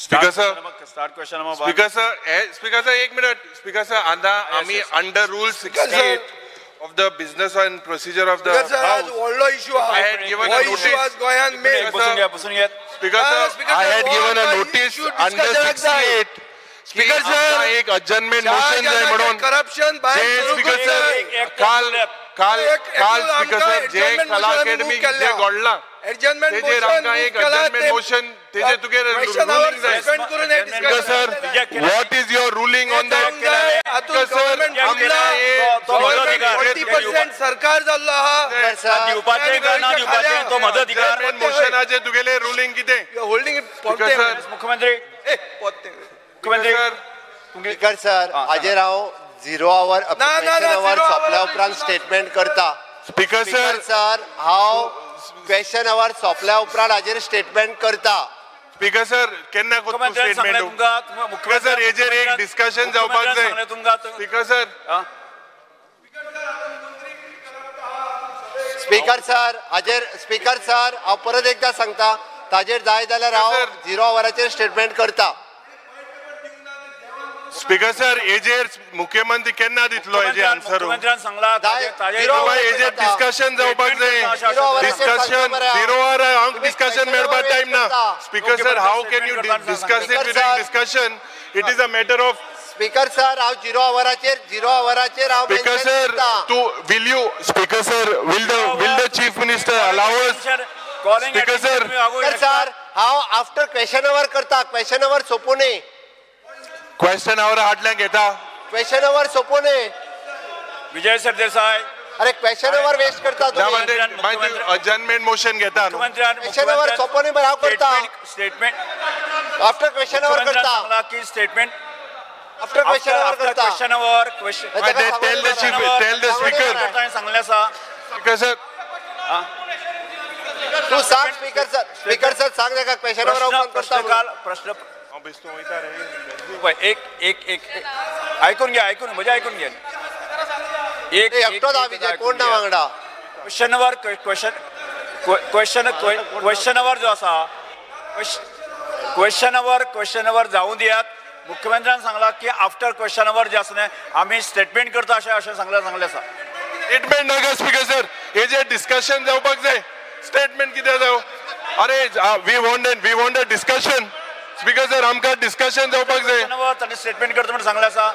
Speaker sir, start question. Speaker sir, speaker sir, एक minute. Speaker sir, आता आम्ही under rule 68 of the business and procedure of the house, I had given a notice. Speaker sir, I had given a notice under 68. Speaker sir, एक adjournment motion जाय म्हणून corruption. Speaker sir, काल काल काल speaker sir, जे कला academy जे घडला तेजेर आमकां एक adjournment motion तेजेर तुगे ruling जाय. Speaker sir, what is your ruling on that? Speaker sir, आमकां 40% सरकार जाल्लो आहा. दिवपाचें काय ना दिवपाचें तो म्हजो अधिकार. मोशनाचेर तुगेलें रुलींग कितें? होल्डिंग. मुख्यमंत्री, स्पीकर सर, हाजेर हांव 0 our question our सोंपल्या उपरांत स्टेटमेंट करता. स्पीकर सर, हांव क्वेश्चन our सोंपल्या उपरांत हाजेर स्टेटमेंट करता. स्पीकर सर, केन्ना करता स्टेटमेंट? स्पीकर सर, हेजेर एक डिस्कशन जावपाक जाय. स्पीकर सर, स्पीकर सर, हाजेर स्पीकर सर हांव परत एकदां सांगता, ताजेर जाय जाल्यार हांव 0 आवराचेर स्टेटमेंट करता. स्पीकर सर, हेजेर मुख्यमंत्री केन्ना दितलो हेजे आन्सर? मुख्यमंत्र्यान सांगला हेजेर डिस्कशन जावपाक जाय. डिस्कशन 0 our हांव डिस्कशन मेळपाक टायम ना. Speaker sir, how can you discuss it without discussion? It is a matter of. Speaker sir, हांव 0 आवराचेर 0 आवराचेर हांव. स्पीकर सर, तूं will you speaker sir, will the chief minister allow us? Speaker sir, sir, हांव after question our करता. Question our सोंपू न्ही. Question our हाडल्या घेता. Question our सोंपू न्ही. विजय सरदेसाय, अरे क्वेश्चन our waste करता तुम्ही. अडजर्नमेंट मोशन घेता. क्वेश्चन our सोंपू न्ही, हांव करता स्टेटमेंट आफ्टर क्वेश्चन our करता. की स्टेटमेंट आफ्टर क्वेश्चन our करता. Question our question tell the chief, tell the speaker. सांगलें आसा. स्पीकर सर, तू सांग. स्पीकर सर, स्पीकर सर सांग ताका क्वेश्चन our open करता. प्रश्न एक एक एक आयकून घ्या, आयकून म्हजें आयकून घ्या. एक एकटोच हा विजय, कोण ना वांगडा. Question our question question question our जो आसा, क्वेश्चन our question our जावूं दियात. मुख्यमंत्र्यान सांगला की आफ्टर क्वेश्चन our जे आसा आमी स्टेटमेंट करता अशें अशें सांगलें सांगलें आसा. स्टेटमेंट नाका स्पीकर सर, हेजेर डिस्कशन जावपाक जाय. स्टेटमेंट कितें जावं? अरे we want a discussion. Speaker sir, आमकां डिस्कशन जावपाक जाय. ताणें स्टेटमेंट करता म्हण सांगलें आसा.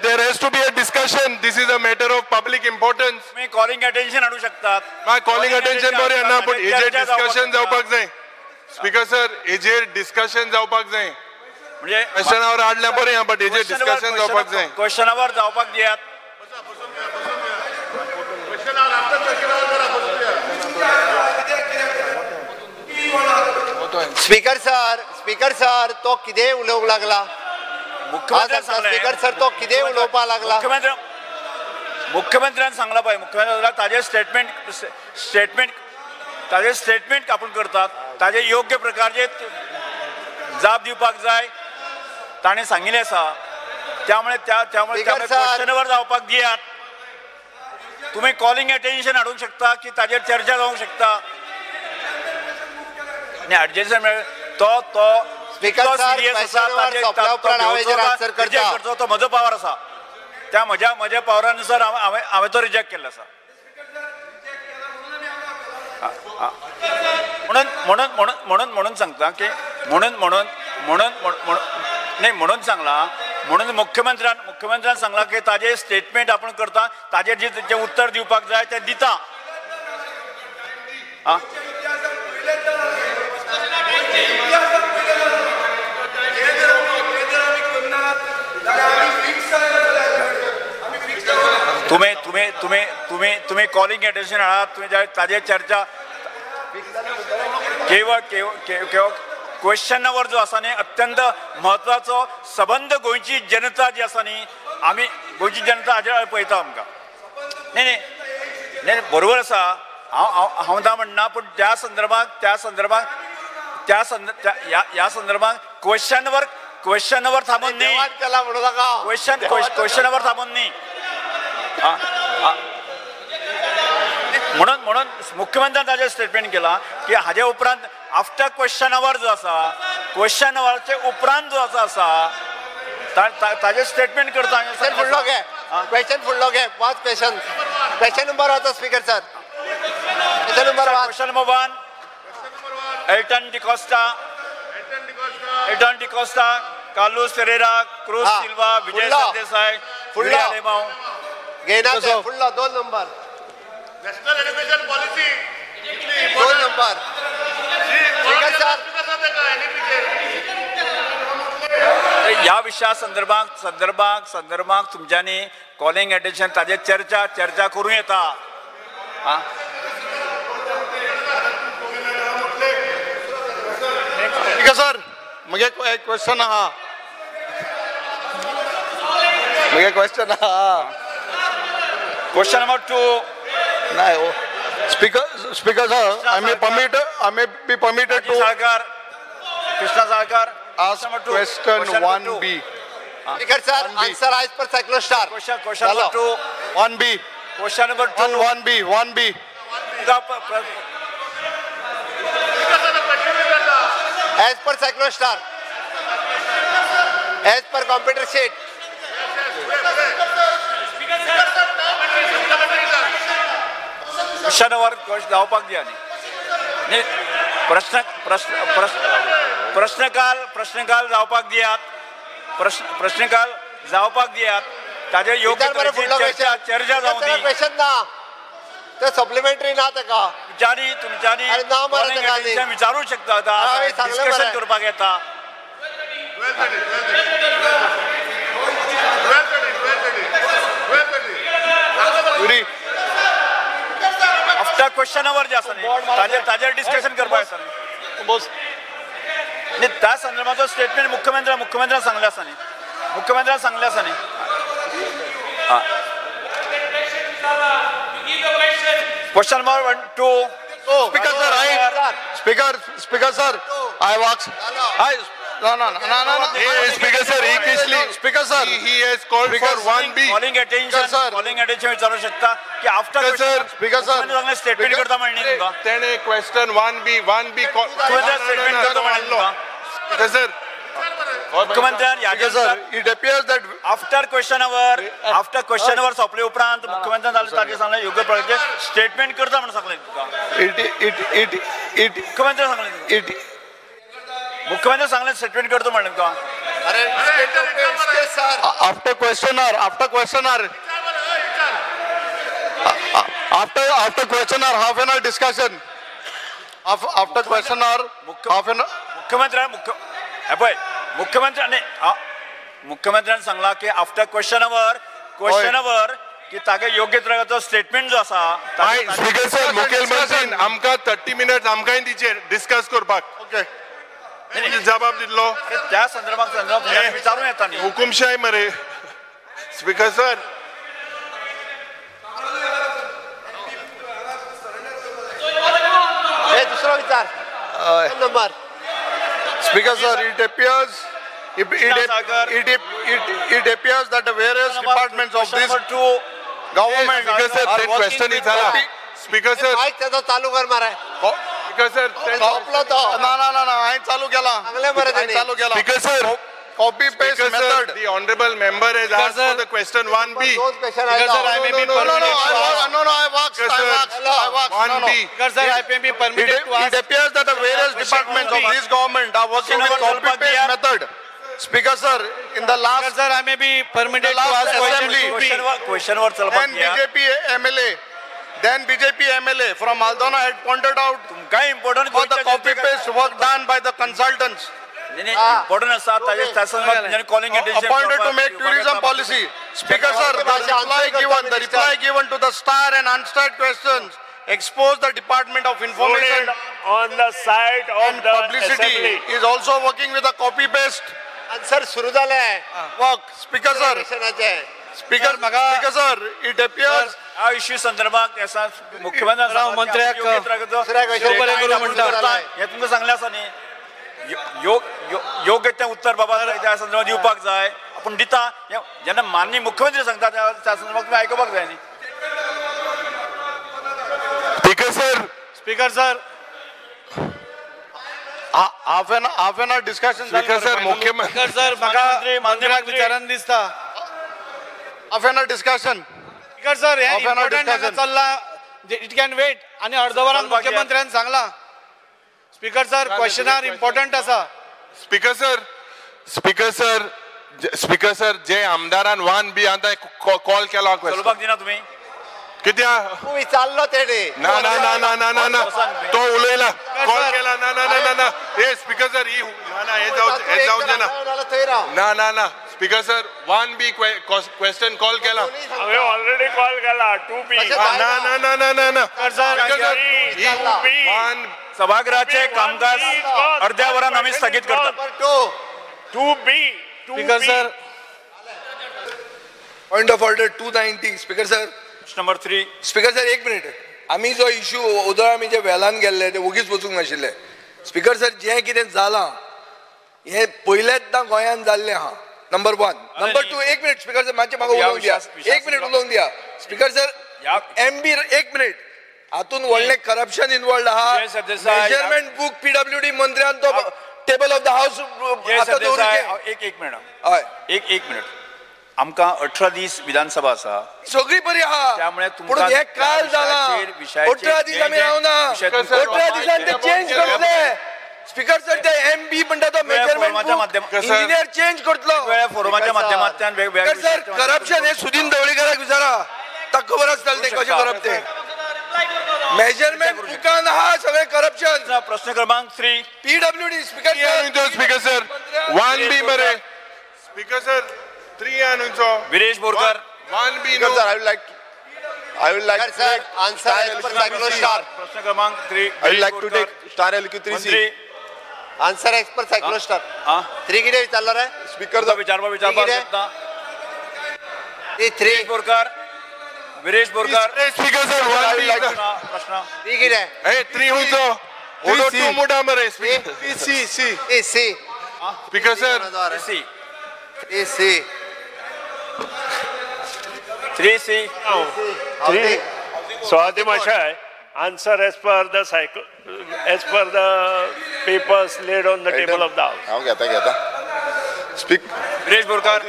There has to be a discussion. This is a matter of public importance. तुमी कॉलिंग अटेन्शन हाडूं शकतात. कॉलिंग अटेन्शन बरें ना, पूण हेजेर डिस्कशन जावपाक जाय. स्पीकर सर, हेजेर डिस्कशन जावपाक जाय. म्हणजे क्वेश्चन our हाडल्या बरें, बट हेजेर डिस्कशन जावपाक जाय. क्वेश्चन our जावपाक दियात. स्पीकर सर, स्पीकर सर, तो कितें उलोवंक लागला. स्पीकर सर, तो कितें उलोवपाक लागला. मुख्यमंत्र्यान सांगला पळय, मुख्यमंत्र्यान ताजेर स्टेटमेंट स्टेटमेंट ताजेर स्टेटमेंट आपूण करतात, ताजेर योग्य प्रकारचे जाप दिवपाक जाय ताणें सांगिल्लें आसा. त्यामुळे त्यामुळे क्वेश्चन our जावपाक दियात. तुमी कॉलिंग अटेन्शन हाडूंक शकता की ताजेर चर्चा जावंक शकता. आनी अर्जंट तो तो सिरियस आसा, करचो तो म्हजो पावर आसा. त्या म्हज्या म्हज्या पावरानुसार हांवें तो रिजेक्ट केल्लो आसा. म्हणून म्हणून म्हणून म्हणून म्हणून सांगता की म्हणून म्हणून म्हणून नाही म्हणून सांगला, म्हणून मुख्यमंत्र्यान सांगला की ताजे स्टेटमेंट आपण करता, ताजेर जे उत्तर दिवपाक जाय ते दिता. तुम्ही तुम्ही तुम्ही तुम्ही तुम्ही कॉलिंग अटेन्शन हाडात, तुम्ही ताजेर चर्चा केवळ केवळ केवळ क्वेश्चन our जो आसा न्ही अत्यंत म्हत्वाचो. सबंद गोंयची जनता जी आसा न्ही, आमी गोंयची जनता हाजेर पळयता आमकां. न्ही न्ही न्ही बरोबर आसा, हांव हांव ना म्हणना, पूण त्या संदर्भात त्या संदर्भात त्या ह्या संदर्भात क्वेश्चन our question our थांबून न्ही, क्वेश्चन क्वेश्चन our थांबून न्ही. म्हणून म्हणून मुख्यमंत्र्यान ताजेर स्टेटमेंट केला की हाजे उपरांत आफ्टर क्वेश्चन our जो आसा क्वेश्चन अवरचे उपरांत जो आसा ताजे स्टेटमेंट करता. फुडलो घे क्वेश्चन, फुडलो घे 5 क्वेश्चन. क्वेश्चन नंबर वाचा speaker sir. Question number 1. Question number 1 Elton D'Costa, Elton D'Costa, Carlos Ferreira, Cruz Silva, Vijay Sardesai, Yuri Alemao. घेना फुडलो 2 number. National education policy 2 number. Speaker sir ह्या विशया संदर्भात संदर्भात संदर्भात तुमच्यांनी कॉलिंग अटेन्शन ताजेर चर्चा चर्चा करूं येता. स्पीकर सर म्हगे एक क्वेश्चन आहा, म्हगे क्वेश्चन आहा. Question number 2. नाही हो speaker, speaker sir I may permit, I may be permitted to Krishna Salkar ask question 1B. Speaker sir answer as per cyclo star. Question question number 2 1B. Question number 2 1B 1B. As per cyclo star, as per computer sheet. Question वर जावपाक दिया न्ही. प्रश्न प्रश्न प्रश्न प्रश्नकाल प्रश्नकाल जावपाक दियात, प्रश्न प्रश्नकाल जावपाक दियात. ताजेर योग्य चर्चा चर्चा जावं दी. क्वेश्चन ना ते सप्लिमेंटरी ना ताका. तुमच्यांनी तुमच्यांनी विचारू शकता, डिस्कशन करपाक येता. आफ्टर क्वेश्चन our जे आसा न्ही ताजेर ताजेर डिस्कशन करपाक येता न्ही. त्या संदर्भाचो स्टेटमेंट मुख्यमंत्र्यान मुख्यमंत्र्यान सांगलें आसा न्ही, मुख्यमंत्र्यान सांगलें आसा न्ही. Question number 1 2. Speaker sir I speaker, speaker sir I wax I no no no no no. Speaker sir he Kisli speaker sir he has called for 1B. Calling attention, calling attention विचारू शकता की after sir speaker sir statement करता म्हणलें तुमकां तेणे question 1B 1B statement करता म्हणलें तुमकां. स्पीकर सर मुख्यमंत्र्यान sir it appears that after question hour, after question hour सोंपले उपरांत मुख्यमंत्र्यान ताजेर सांगलें योग्य प्रकारचें स्टेटमेंट करता म्हणून सांगलें तुमकां. It it it it मुख्यमंत्र्यान सांगलें it मुख्यमंत्री सांगलें स्टेटमेंट करतो म्हणलें तुमकां. After question hour, after question hour, after after question hour half an hour discussion. After question hour half an. मुख्यमंत्र्यान मुख्य पळय मुख्यमंत्र्यान मुख्यमंत्र्यान सांगला की after question hour, question hour की तागे योग्य तरेचो स्टेटमेंट जो आसा. स्पीकर सर मुखेलमंत्रीन आमकां 30 मिनट्स आमकांय दिचे डिस्कस करपाक. ओके जबाब दितलो त्या संदर्भात संदर्भात विचारून येता न्ही. हुकुमशाय मरे स्पीकर सर. हे दुसरो विचार number. Speaker sir it appears it it appears that the various departments of this government. Speaker sir ते क्वेश्चन विचारा. स्पीकर सर मायक त्याचा चालू कर मारे. स्पीकर सर सोंपलो तो. ना ना ना ना हांवें चालू केला, हांवें चालू केला. Speaker sir copy paste method. The honourable member has asked for the question 1B. Speaker sir I may be permitted. No no I wax I wax I wax. 1B. Speaker sir I may be permitted to ask. It appears that the various departments of this government are working with copy paste method. Speaker sir in the last sir I may be permitted to ask assembly question वर चलपाक then BJP MLA, then BJP MLA from Aldona had pointed out तुमकां important for the copy paste work done by the consultants. Important आसा ताजे त्या संदर्भात calling attention appointed to make tourism policy. Speaker sir the reply given, the reply given to the star and unstarred questions expose the Department of Information on the side of and the publicity assembly is also working with a copy paste answer सुरू झाले work. Speaker sir, speaker, speaker sir, it appears ह्या issue संदर्भात मुख्यमंत्र्याक हे तुमकां सांगलें आसा न्ही. योग्य तें उत्तर बाबा त्या संदर्भात दिवपाक जाय. आपूण दिता जेन्ना माननीय मुख्यमंत्री सांगता त्या संदर्भात तुमी आयकुपाक जाय न्ही. Speaker sir, speaker sir Half an hour discussion. Speaker sir, मुख्यमंत्री सर म्हाका मंत्र्याक विचारान दिसता. Half an hour discussion. Speaker sir, हे इम्पॉर्टंट चल्ला, it can wait. आणि अर्ध वरान मुख्यमंत्र्यान सांगला. Speaker sir, question are important आसा. Speaker sir, speaker sir, speaker sir, जे आमदारान 1B आतां कॉल केला चलोवपाक दिना तुमी कित्याक विचारलो तेणे. ना ना ना ना ना ना ना, तो उलयला, कॉल केला. ना ना ना ना ना, हे स्पीकर सर, ही ना ना, हे जावचें ना. ना ना ना, speaker sir, 1B question call केला. हांवें ऑलरेडी कॉल केला. 2B. ना ना ना ना ना ना, स्पीकर सर, 1 सभागृहाचे कामकाज अर्ध्या वरान आमी स्थगीत करतात. 2B. Speaker sir, point of order 290. Speaker sir, number 3. Speaker sir, एक मिनिट. आमी जो इश्यू उदळ आमी जे वेलान गेल्ले ते वगीच वचूंक नाशिल्ले. स्पीकर सर, जें कितें जालां हें पयलेंच गोंयांत जाल्लें आहा. नंबर 1. नंबर 2, एक मिनिट स्पीकर सर, मातशें म्हाका उलोवंक दिया. एक मिनिट उलोवंक दिया. स्पीकर सर, MB, एक मिनिट, हातून व्हडलें करप्शन इनवॉल्ड आहा. मेजरमेंट बुक PWD मंत्र्यान तो टेबल ऑफ the house आतां दवरूचें. एक मिनिट, हय, एक मिनिट. आमकां 18 दीस विधानसभा आसा, सगळी बरी आहा, त्यामुळे पूण हें काल जालां. 18 दीस आमी रावना, 18 दिसान ते चेंज करतले. स्पीकर सर, ते MB म्हणटा तो मेजरमेंट बुक इंजिनियर चेंज करतलो. फोरमाच्या माध्यमांतल्यान स्पीकर सर, करप्शन हे सुदीन ढवळीकाराक विचारा, ताका खबर आसतलें तें कशें करप तें. मेजरमेंट बुकान आहा सगळें करप्शन. प्रश्न क्रमांक 3. PWD. Speaker sir, speaker sir, 1B मरे. Speaker sir, 3 आनुचो Viresh Borkar. 1B. Sir, I will like sir, answer as per cyclo star. प्रश्न क्रमांक 3. I will like to take star LQ 3C. Answer as per cyclo star. 3 कितें विचारलो रे speaker? विचारपा विचारपा शकता. 3 Borkar, Viresh Borkar. Speaker sir, 1B प्रश्न 3 कितें? ए 3 हुंचो ओडो 2 मुडा मरे. C C C. Speaker sir, C C 3C. 3. Swati Mashai, answer as per the cycle, as per the papers laid on the table of the house. हांव घेता घेता. Speak Viresh Borkar.